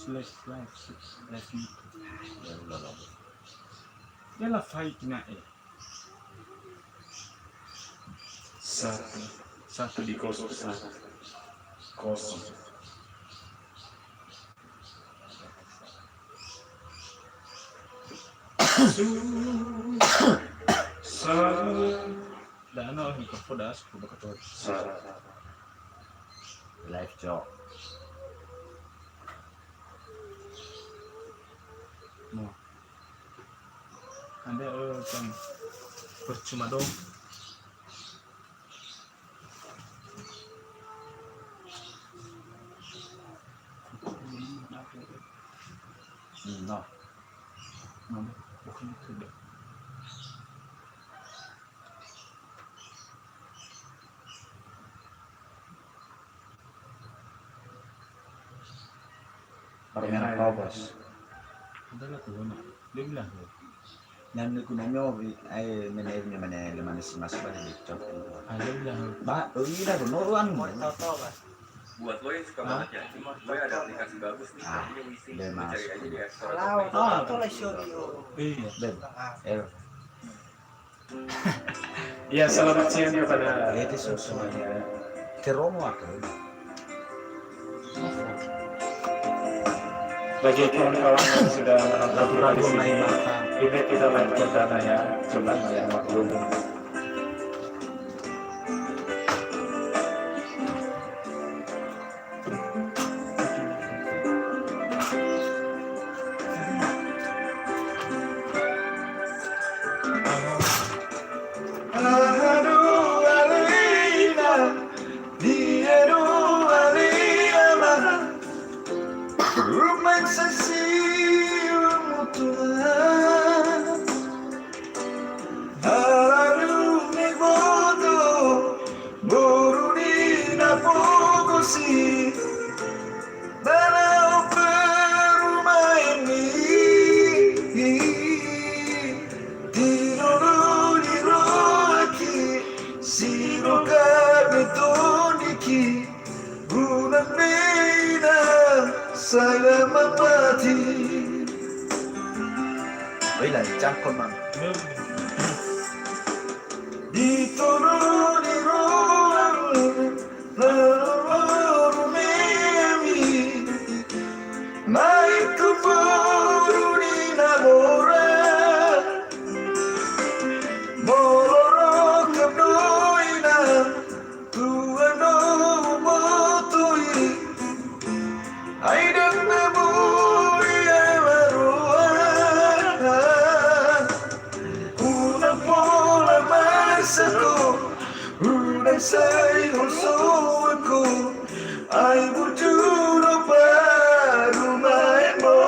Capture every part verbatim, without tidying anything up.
Slash live, slash live. Ya Allah. Ya la fight na eh. Satu, satu di kosong, satu. Kosong. Su-, sa-, Da no, mikrofon da, sepuluh kata. Sa-, Live, Cok. Mo. Anda, eh, kan percuma dong. Hmm, no. Mana? Bukan itu, deh. Baru merah kau, Bos. Udah lah, tuh, Mak. Dia bilang, tuh. Dan aku nanya, eh, mana, mana, mana si Mas, mana di cok. Ah, dia bilang. Ba, oh, iya, dah, no, anu. Buat lo yang suka banget ya, cuma gue ada aplikasi bagus nih, ah, tadinya wising, lu cari aja di App Store atau Play Store. Iya. Beb. Ah. Eh. Ya, selamat siang kepada semuanya. Teromo aku. Bagi kawan-kawan yang sudah menonton kita di sini, ini kita live perdana ya. Coba ya, maklum. Rumeng sesi mutua. Hararu me bodo, boru ni na pogosi. Dana operu maemi. Tino doni roaki, siro kabe toniki. Guna mina saya mamati. Oi, lai, cangkol, Mam. Di toro di roang, na roang memi. Mai ku boru di namora. Moloro ke doina. Tuhan no botoi, ai dana boi ai waroa. Una pola masako, una sai hosowako, ai bujuro paru maemo.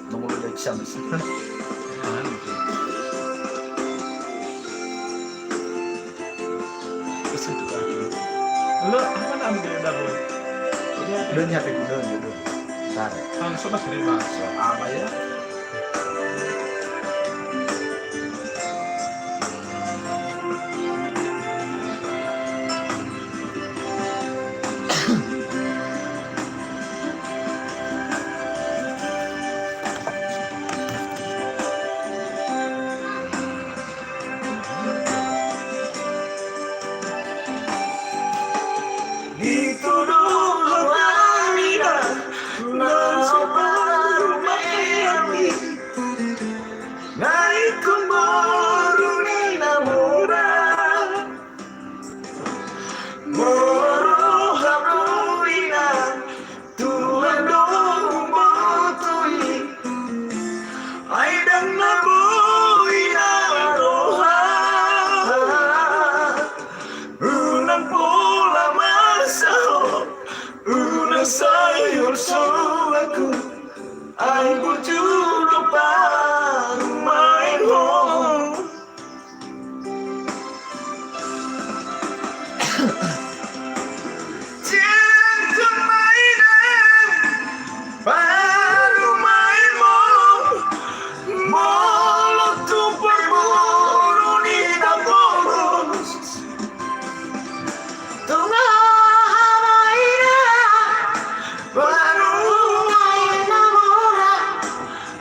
Nomor udah bisa, Mas. Terus itu kan. Lo, apa namanya dia, Dabo? Udah, ini H P gue dulu. Bentar. Langsung, Mas, terima. Apa ya? Nitodong hawa'ira, na baru me'ami. Nai kumburuni namura. Moro habuina, tuando umbotoi. Aidang na boi na roha. Unang pola masaho, unang sayur soaku. Ai bujur dopa main ho. Cinta mainan baru main mo. Molo tu perburuni na boros. Tunga hawaira, baru ai namora,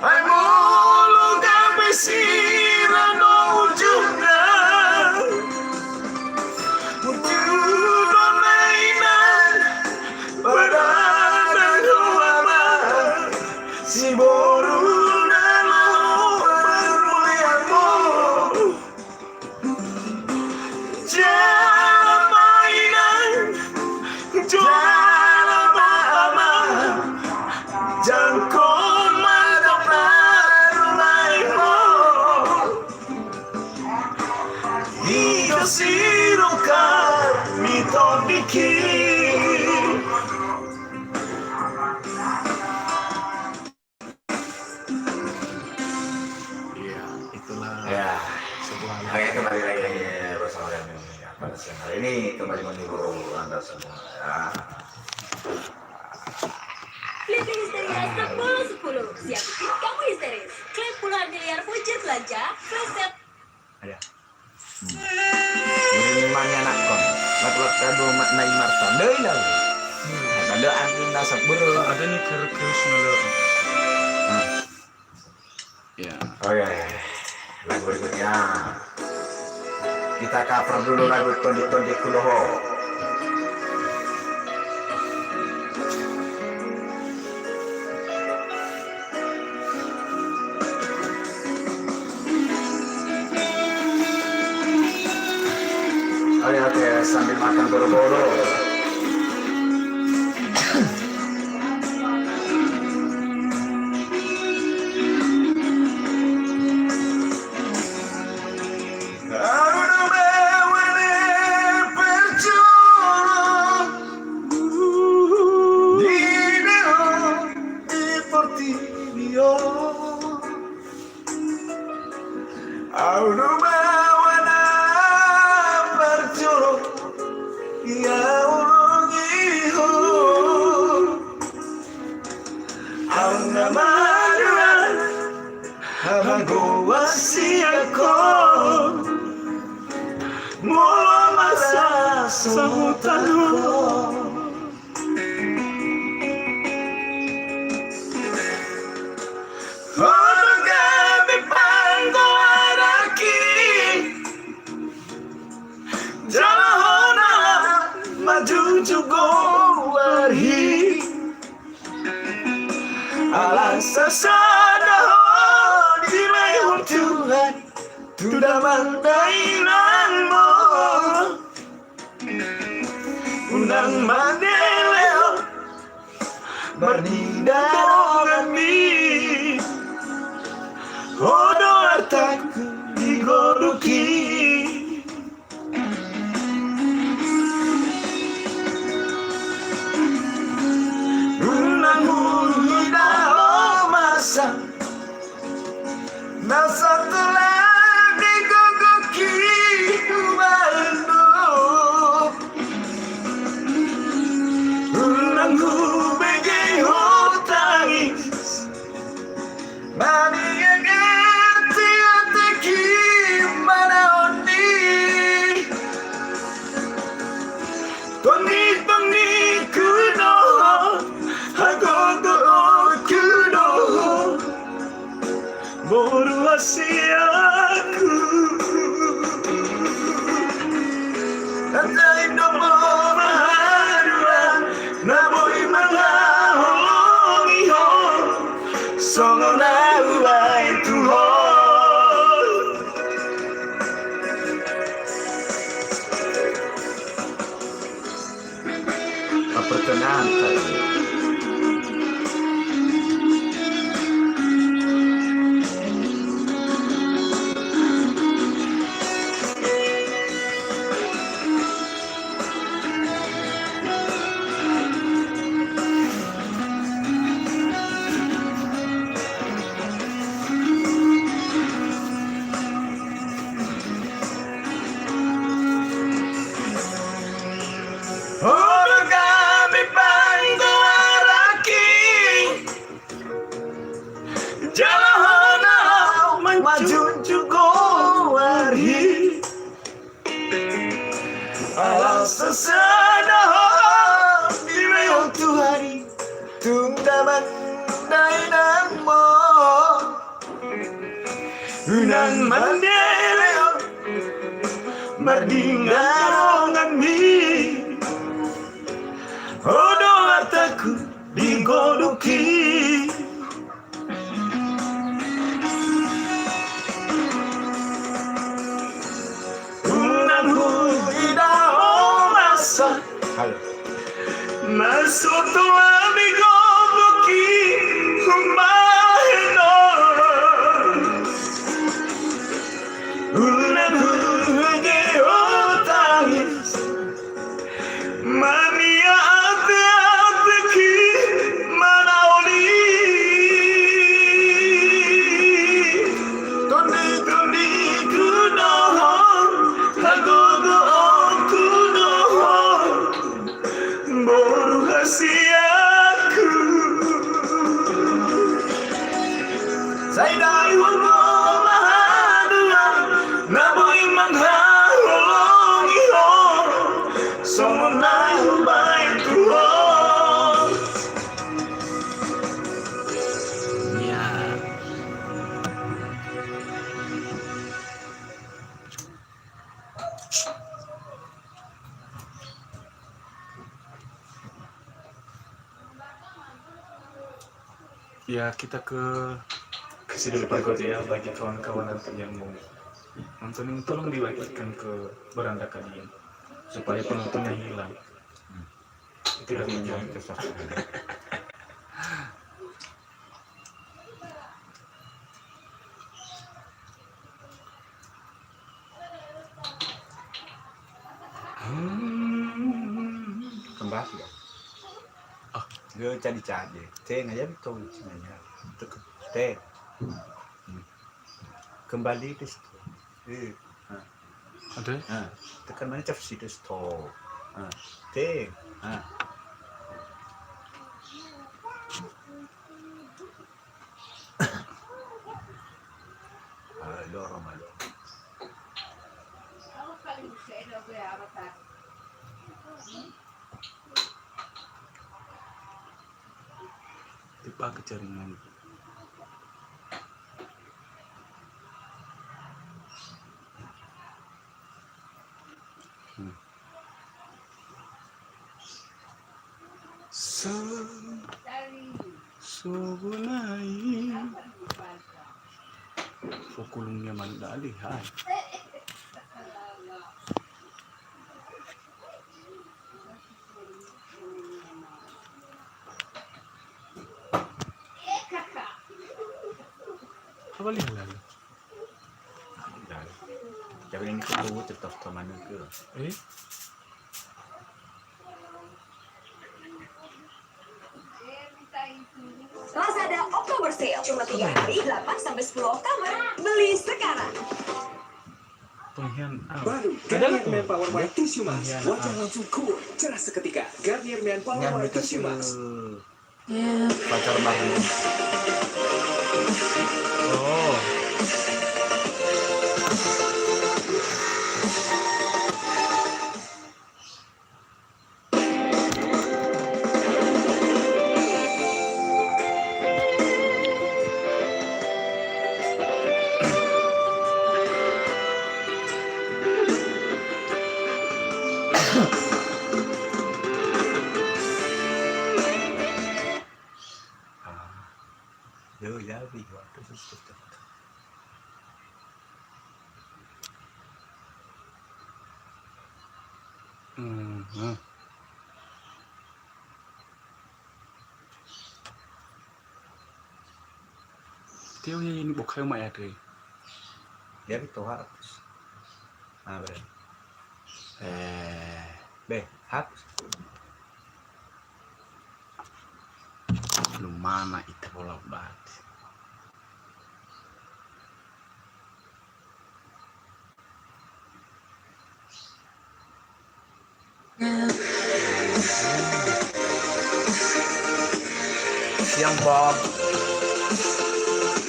ai molo gabe sira no ujungna. Ujungna ina, badana no ama, si boru na lao baru ai mo. Jala mainan, jala mama, jangkon madok narumaiho. Ito siroka mitondiki. Iya, itulah. Ya. Sebuah. Oke, kembali lagi, ya, Bos. Ini kembali menghibur Anda semua, ya. Living Histeria sepuluh sepuluh. Siap bikin kamu histeris. Klaim puluhan miliar voucher belanja, flash sale. Ada. Hmm. Ini mania nakon. Laku-laku kado makna Marta. Lei lau. Ada anu nasa bere. Ada nih kerkes nalo. Hmm. Ya. Oh ya, ya, ya. Lagu berikutnya. Kita cover dulu lagu Tondi-Tondi Kudoho. Oke, oke, sambil makan boro-boro. Au no bawana percoro, ya urongiho. Au na marua, habagoa siako. Moa masa sahutano. Ono gabe panggoaraki, jalahona majuju gowarhi. Alang sasada ho di mai ho Tuhan, tu damang dainanmo. Undang maneleo, marnida donganmi, hodo artaku igoduki. Undang huni dao masa, na satulagi gogoki ubalu. Ulang hubege ho tangis, mani gagati ateki mana oni. Toni-toni kudoho, hagogo'o kudoho, boru asiaku. Andai domo maharua, na boi mangaholongi ho, songo na ubai tuho. Pertengahan tadi. Ono gabe panggoaraki, jalahona majuju gowarhi. Alang sasada ho di mai ho Tuhani, tu damang dainanmo. Undang maneleo, marnida donganmi, hodo artaku igoduki. Undang huni dao masa, na soto ami goboki humaheno. Undang huni dao tangis, mania ate-ateki manaoni. Toni-toni kudoho, hagogo'o Ya, kita ke, ke sini berikut ya, bagi kawan-kawan nanti yang mau nonton ini, tolong dibagikan ke beranda kalian supaya penontonnya hilang. Hmm. Tidak punya. Hmm. Kembali ya. Ah. Dia cari-cari. Tengah ya betul sebenarnya. Teng. Hmm. Kembali ke situ. Eh. Ha. Ada? Ha. Tekan mana cap situ stop. Ha. Teng. Ha. Ah, loro, malo. Tepa ke jaringan. Hmm. So, so gunai. Fokulungnya mana dali, hai. Apa lihat lalu? Tapi ini kan tetap teman ke. Eh? Lazada Oktober Sale, cuma tiga hari, delapan sampai sepuluh Oktober. Beli sekarang. Penghian, ah, baru Garnier Men Power White Tissue Mask. Wajah langsung cool, cerah seketika. Garnier Men Power White Tissue Mask. Pacar baru. Oh. Ah, yo, ya, bi, waktu itu. Mhm. Teo ya ini bokai ma ya, Dre. Ya, itu harus. Ah, benar. Eh, be, hapus. Lumana ita bola bati. Siang, Bob.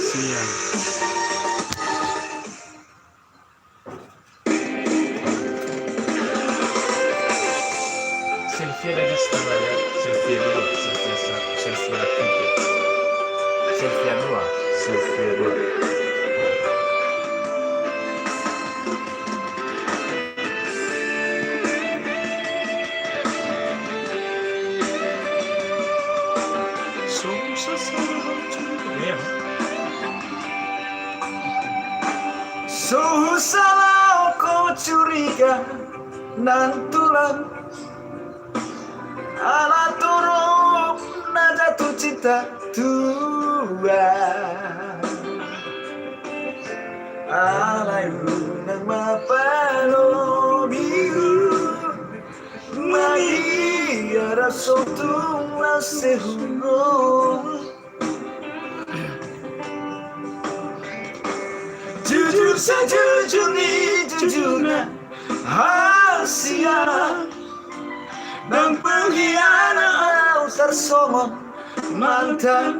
Siang. Sylvia lagi setelah ya, Sylvia dua, Sylvia satu, Sylvia tiga, Sylvia dua, Sylvia dua. Susah sama. Iya. Susah lao ko curiga nan tulang. Ala torop na jatuh cinta tua. Alai unang mapalobiu. Magi ara sotung na sehunong. Jujur sajujur ni jujurna hasia. Dan pengkhianat au sarsomong mantan.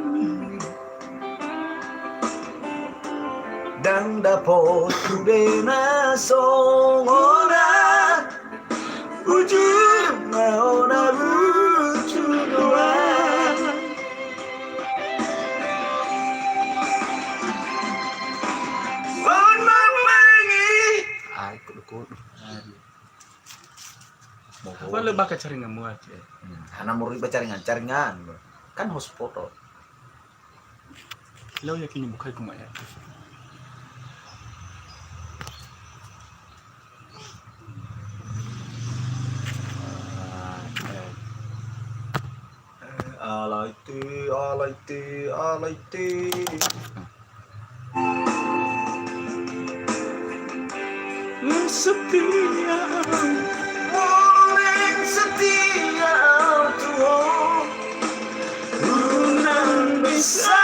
Dan dapotu dena songona. Ujung maona bucu doa. Mohon maaf mengi. Ai, kudu-kudu. Apa le baka caringan mua, Cek? Hmm, hana moroi ba caringan, caringan. Kan hotspot. Lau yakini bukai kuma ya. Alaite, alaite, alaite. Setia, orang setia tuo. Unang bisa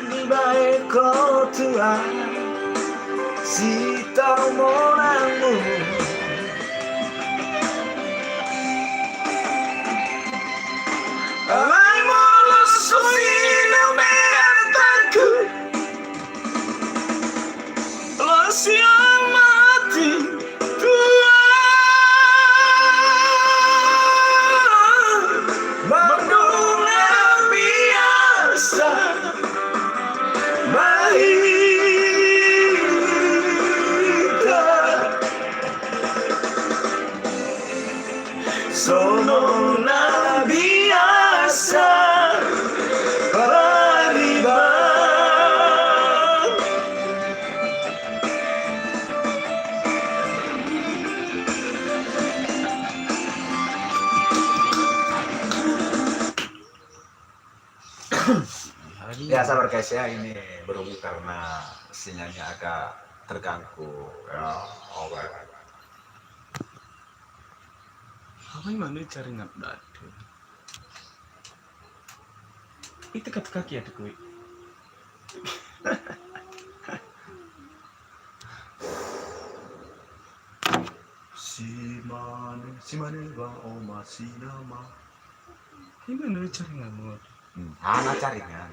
dibae ko tua. Si tau monangmu. Alai molos sosina me ataku. Lasi amati tua. Madona biasa. Mahita. Sono na biasa. Pariba. Ya, sabar guys ya, ini berhubung karena sinyalnya agak terganggu. Ya, oke. Awai manö caringa datu. Itu kata kaki ya, Tukui. Si mane, si mane ba oma sinama. Ini nuri caringan, Nur. Hmm, hana caringan.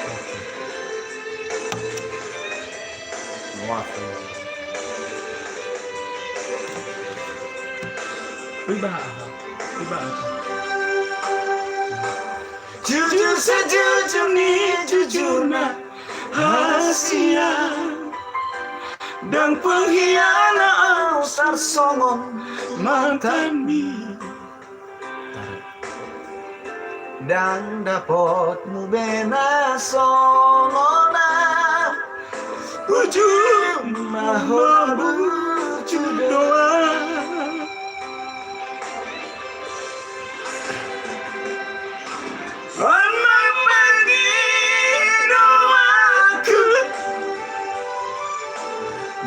Oke. Muat. Wih, bah, aha. Wih, bah, aha. Jujur sejujurnya, jujurnya rahasia. Dan pengkhianat aus tarsongon matami. Dan dapotmu bena songona. Ujung mahon bucu doa. Anak pergi doaku.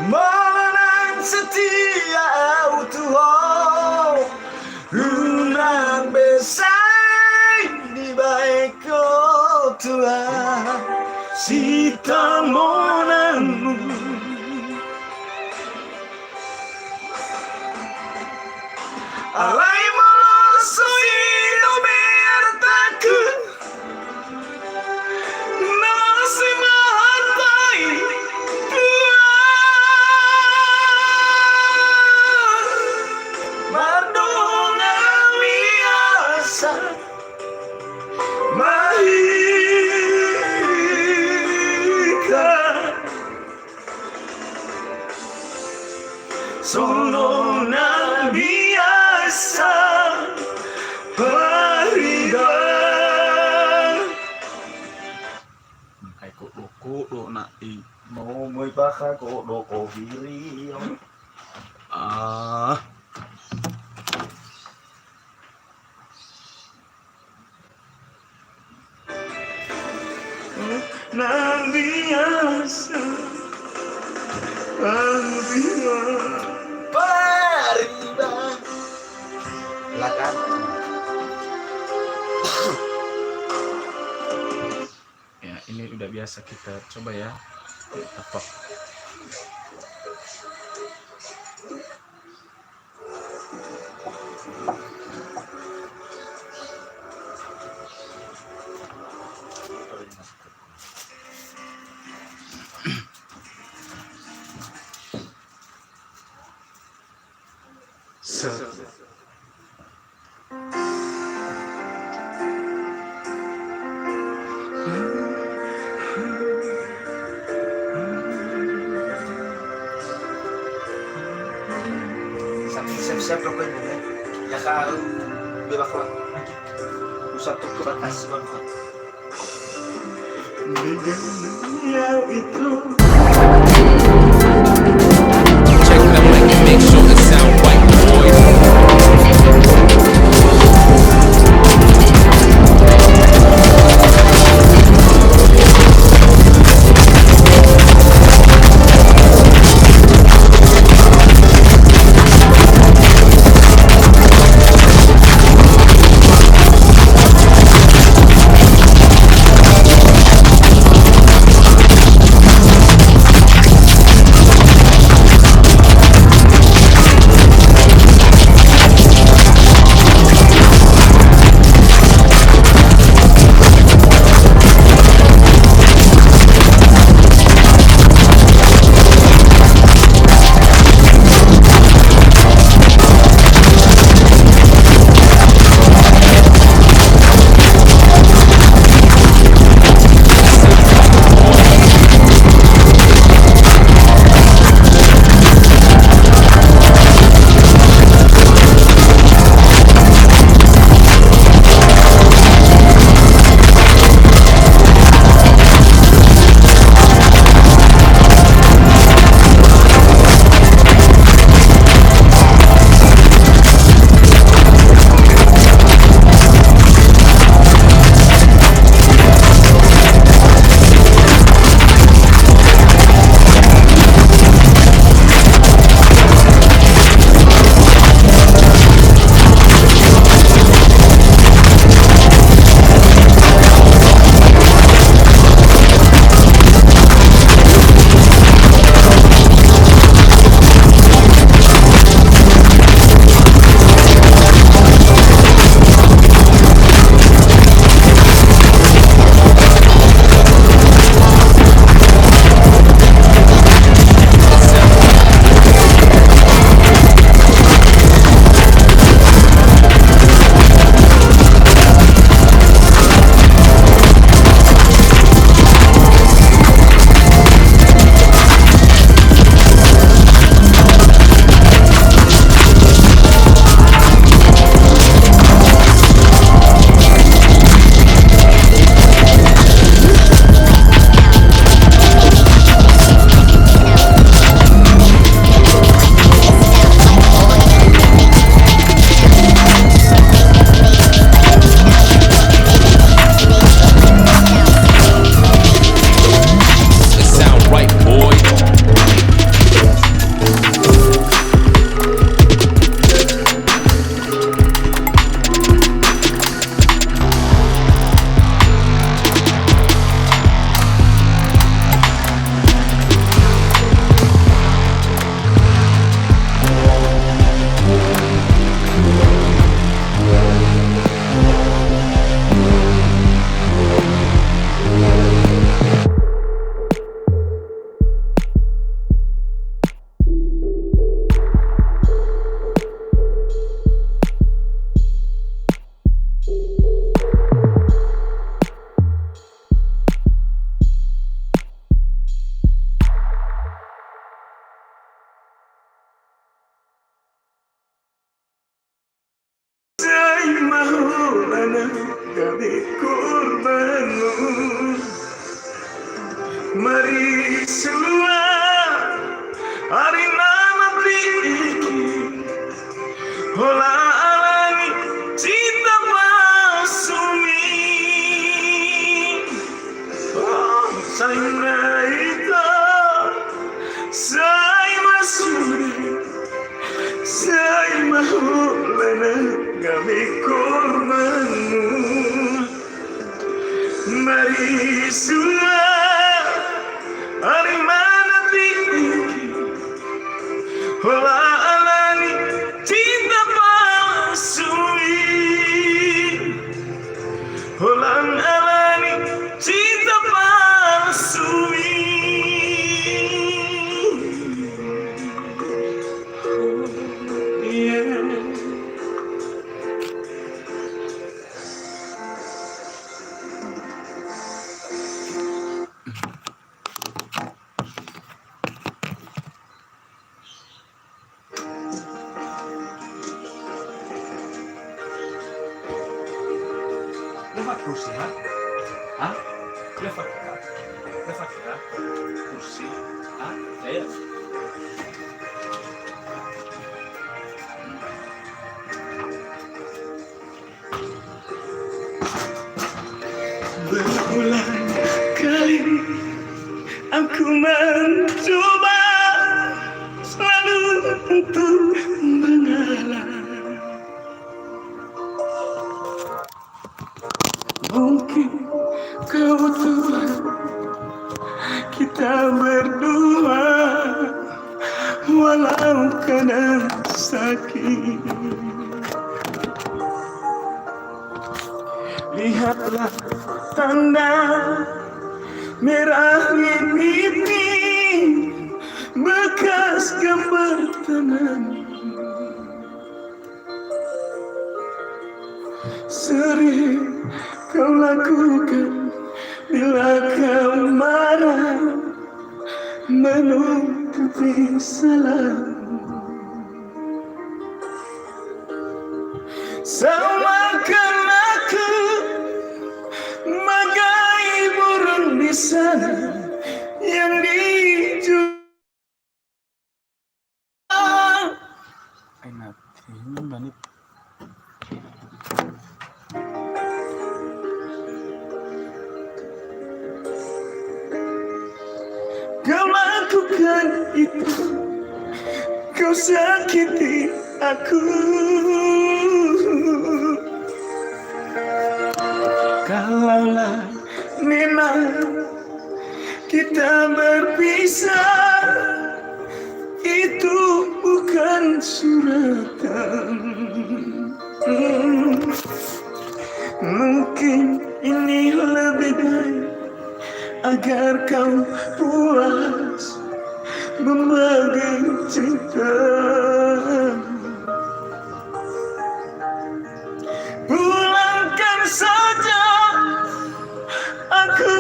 Molang setia au tuho. Unang besai dibae ko tua. Si tau monangmu. Alai moloso ino be artaku. Nasi mahatai tua. Mardonga biasa. Mahita. Sono na biasa parida. Hai kodo-kodo na'i. Mau moi bakha kodo kohiri. Ah. Nang biasa, nang biasa. Pariba. Silakan. Ya, ini udah biasa kita coba ya. Apa? Set. Siap-siap rokok ibu ya. Ya, kalau bebas lah. Usah tutup atas, Bang. Check the mic and make sure it sound right, boys. It sound right, boy. Sai mahulana gabe korbanmu. Mari sua ari nama piliki. Hola alani cinta palsumi. Oh, sai meraita, sai masuri, sai mahulana gabe korbanmu. Mari sua ari mana tinggi. Hola alani cinta palsumi. Hola alani cinta palsumi. Yeah. Kursi. Ah, saya. Berulang kali aku mencoba selalu untuk mengalah. Mungkin kebutuhan kita berdua, walau kadang sakit. Lihatlah tanda merah di pipi, bekas gambar tangan. Sering kau lakukan bila kau marah, menutupi salahmu. Samakan aku bagai burung di sana yang dijulur. Ai mati, ini bani. Kau lakukan itu, kau sakiti aku. Kalaulah memang kita berpisah, itu bukan suratan. Hmm. Mungkin ini lebih baik agar kau puas membagi cinta. Pulangkan saja aku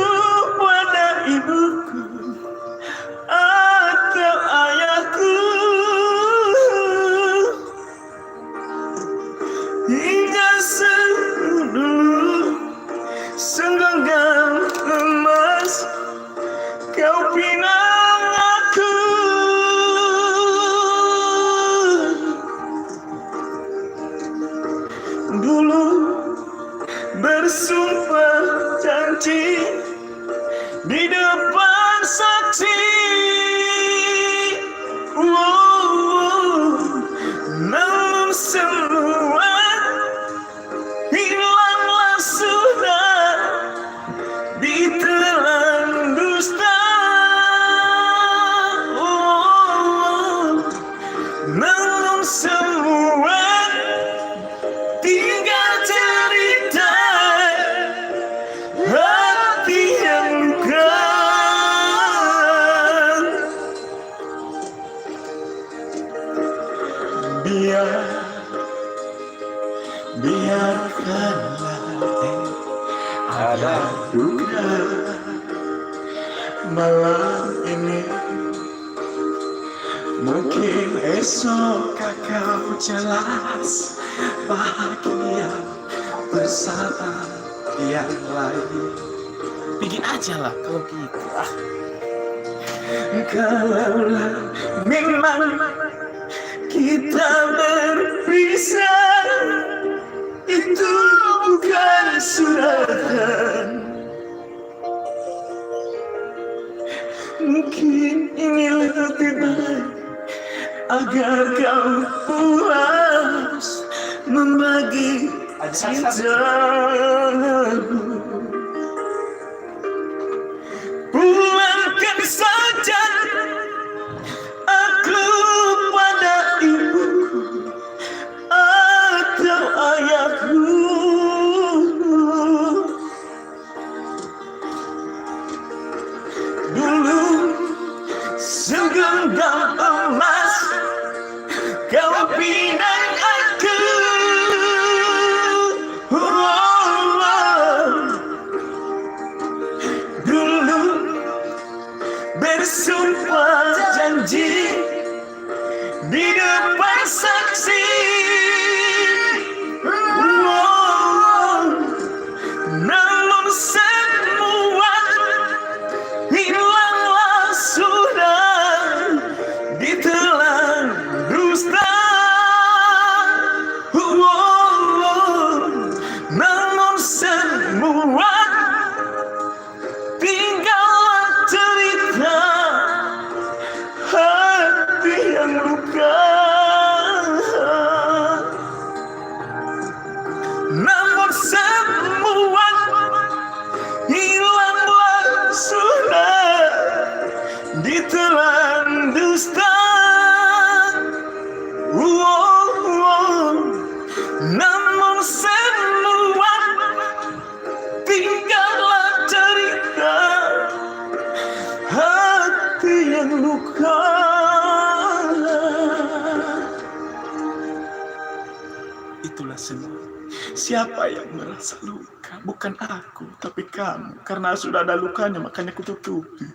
pada ibuku atau ayahku. Hingga sedulu segenggam emas kau pinang aku. Dulu bersumpah janji di depan saksi. Wow, namun semua hilanglah sudah ditelan dusta. Oh, namun semua tinggal cerita hati yang luka. Biar, biarkanlah, eh, ada duka malam ini. Mungkin esok kau jelas bahagia bersama yang lain. Bikin aja lah kalau gitu, ah. Kalaulah memang kita berpisah, itu bukan suratan. Mungkin ini lebih baik agar kau puas membagi cinta. Pulangkan saja aku pada ibuku atau ayahku. Dulu segenggam emas kau pinang aku. Oh, dulu bersumpah janji di depan saksi. Namun semua hilang luka. Itulah semua. Siapa yang merasa luka? Bukan aku, tapi kamu. Karena sudah ada lukanya, makanya kututupi.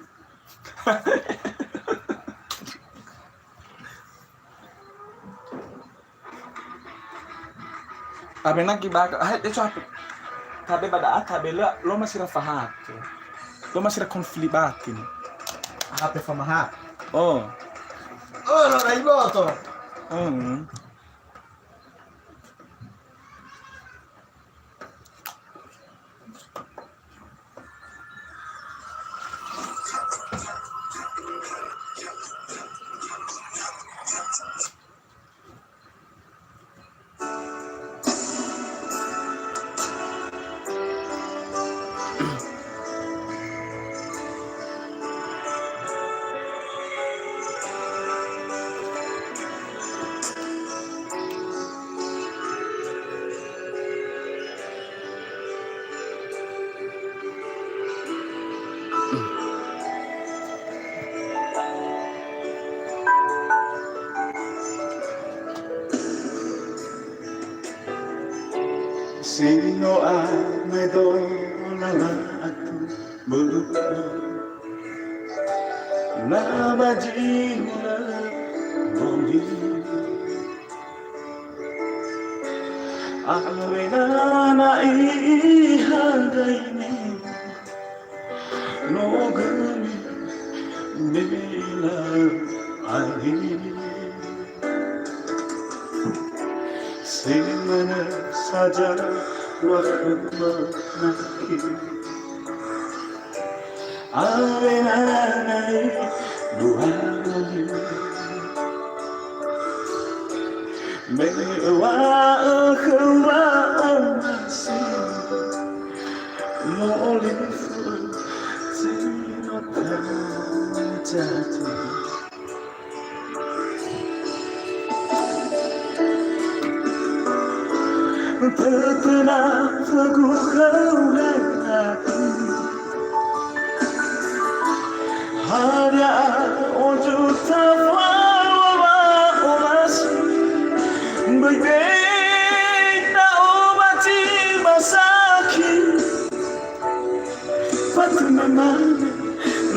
Abe nagi baga, ah, itu apa? Tabe bada, tabe lö, lo masira fahake. Lo masira konflik batin. Apa famaha? Oh. Oh, lo rai boto. Hmm. Si no amöi döla la'atu bölukö. Na ba zi hulö bongi. Awena na ihagai ni no gömi bela ahi. Semana saja wa khöma naki. Awena nai dua wali. Me wa khöma omasi. Mo'olifö zi no tajati. Tötöna fagukha ulai ati. Hadia oju tafawa ba omasi. Böi-böi na omati masaki. Fatunö mane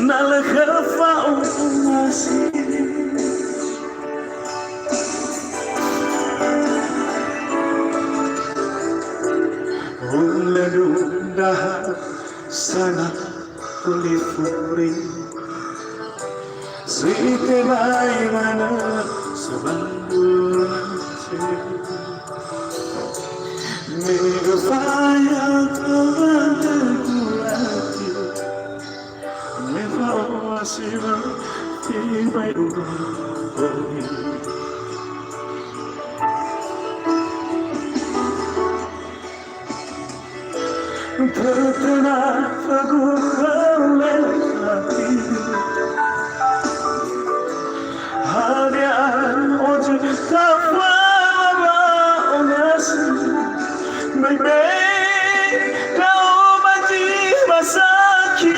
na lö khö fa'omasi. Hulö dundraha sana tulifuri. Si tebai manö sebandua nasi. Me öfaya töbandua nasi. Me fa'omasi wa tebai dua wali. Tötöna fagukha ulai ati. Hadia oju tafawa ba omasi. Böi-böi na omati masaki.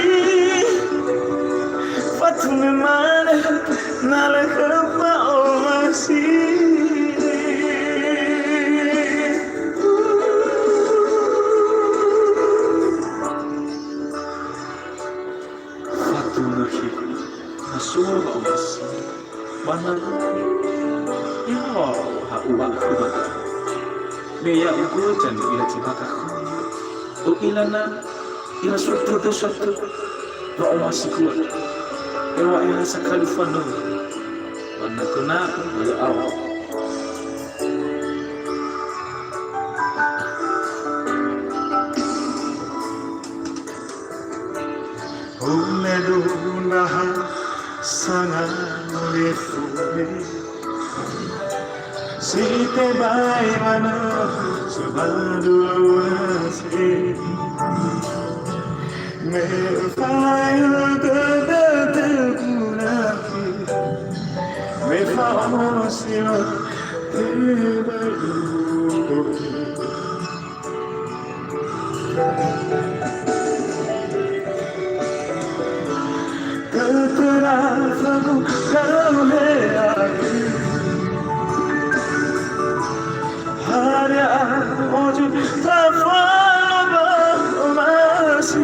Fatunö mane na lö khö fa'omasi. Fatunö khögu na so wa'omasi. Ba na, ya, ha uŵa'ö khöma da'ö. Me ya'ugö zani'ila zi bakha khöu. U'ila na ira su'ö tödö sato wa'omasigu andrö. Eŵa'ö ha sakali fanöi. Ba na gö na'ö, ba ya'awa. Hulö dundraha sangalefure. Si tebai manö sebandua nasi. Me öfaya tödö tögu nasi. Me fa'omasi wa tebai dua wali. Tötöna Haria oju tafalo ba omasi,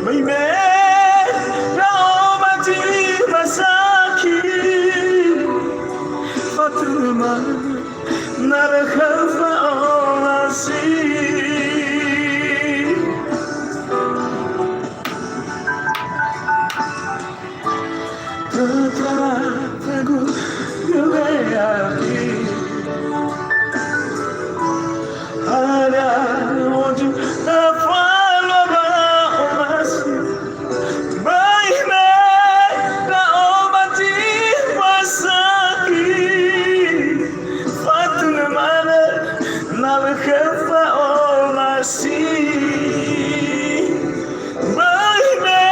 mai me ndra'o ba zi masaki, fatuluma na lö khö fa'omasi. Tatra fagu yö'ö ya'afi. Haria oju tafalo ba omasi. Böi me ndra'o ba zi masaki. Fatulö manö na lö khö fa'omasi. Böi me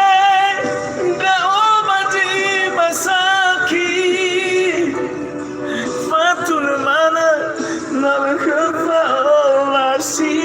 ndra'o ba zi masaki. Fatulö manö na lö khö fa'omasi.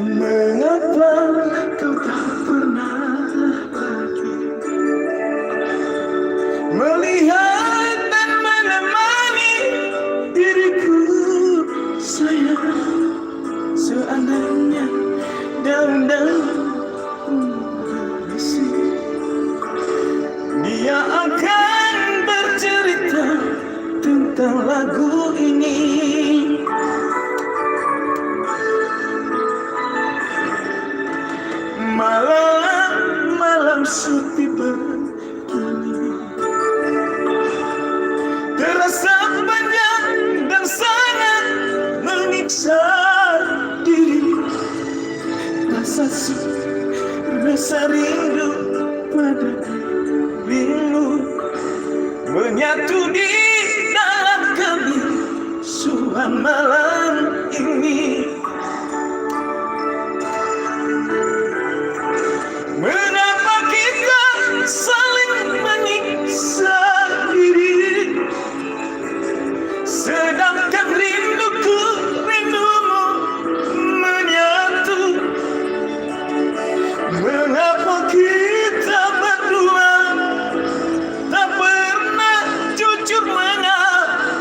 Mengapa kau tak pernah lagi melihat dan menemani diriku, sayang? Seandainya daun-daun pun bersih, dia akan bercerita tentang lagu ini. Malam-malam sepi begini terasa panjang dan sangat menyiksa diri. Rasa su-, rasa rindu pada dirimu menyatu di dalam kami suhan malam ini. Mengapa kita saling menyiksa diri? Sedangkan rinduku, rindumu menyatu. Mengapa kita berdua tak pernah jujur mengakuinya?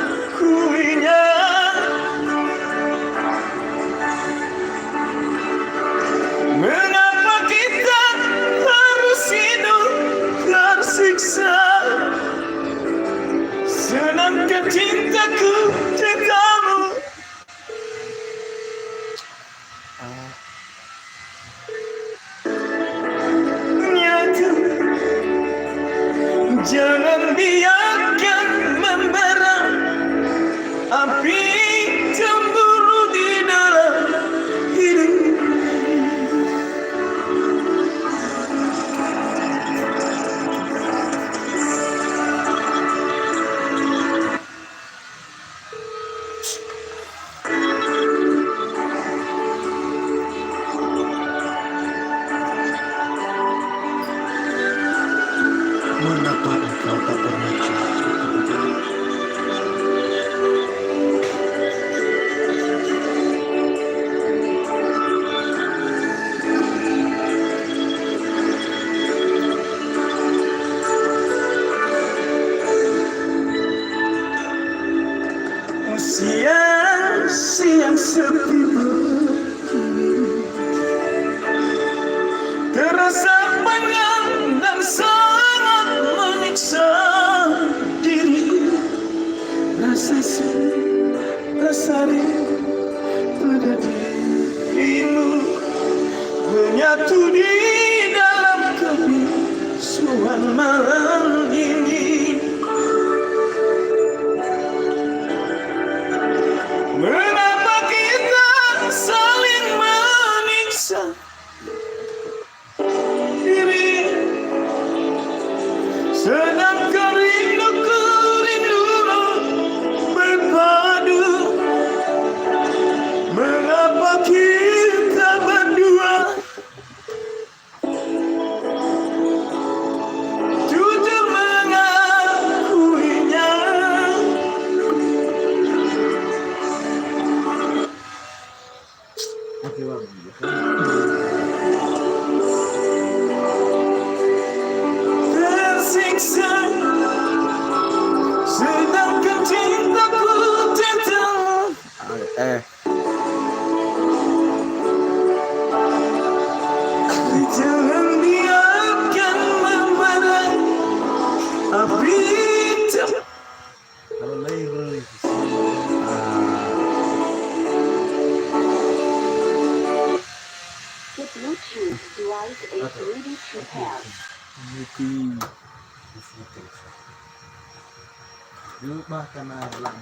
Mengapa engkau tak pernah cerita? Siang-siang sepi begini, terasa panjang dan sangat menyiksa diri. Rasa sedih, rasa rindu pada dirimu menyatu di dalam kebisu Tuhan malam ini. Mengapa kita saling menyiksa diri, sedangkan rinduku rindumu berpadu? Mengapa kita berdua jujur mengakuinya. Tersiksa, sedangkan cintaku tetap. Eh. Jangan biarkan membara api ter- Kalau lahir dari sisi, ah. The Bluetooth device is ready to pair. Ini di Bluetooth. Yuk, bahkan, ah, lang.